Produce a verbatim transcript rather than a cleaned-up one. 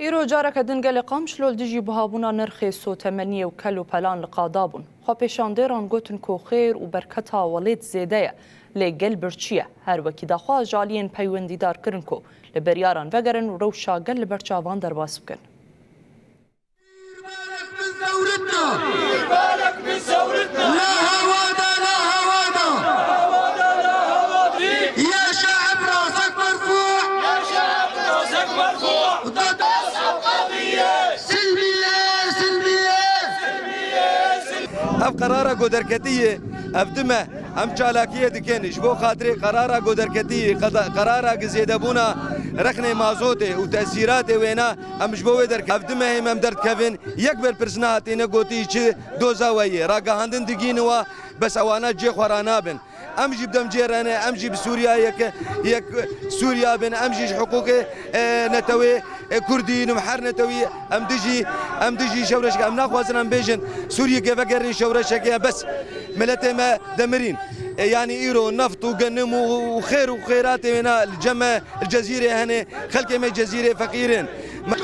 Îro careke din gelê Qamişlo li dijî buhabûna nirxê sotemeniyê û kel û pelan li qada bûn. Xwepêşandêran gotin ku xêr û berketa welêt zêde ye, lê gel birçî ye. Her wekî daxwaz ji aliyên peywendîdar kirin ku li beryaran vegerin û rewşa gel li ber çavan derbas bikin. Ev qerara ku derketî ye, ev dime em çalakiyê dikin. Ji bo xatirê qerara ku derketî, qeda-, qerara gi zêdebûna rexnê mazotê û tesîratê wêna, em ji bo wê derke-, ev dime hêm em derdikevin. Yek berpirs nehatîne gotî çi doza we ye. Ragihandin digînin wa, bes ewana cê xwe ranabin. Em jî bi dem cê re ne, em jî bi Sûriya yek, yek Sûriya bin, em jî ji hiqûqê, e, netewê, e, Kurdî, nim her netewî, em dijî, em dijî şewreşek, em naxwazin em bêjin, Sûriyê ke vegerin şewreşeke, bes miletê me demirîn. E, yanî îro neft û genim û, û xêr û xêratê wêna li cem me, li Cezîrê hene, xelkê me Cezîrê feqîr in. Me-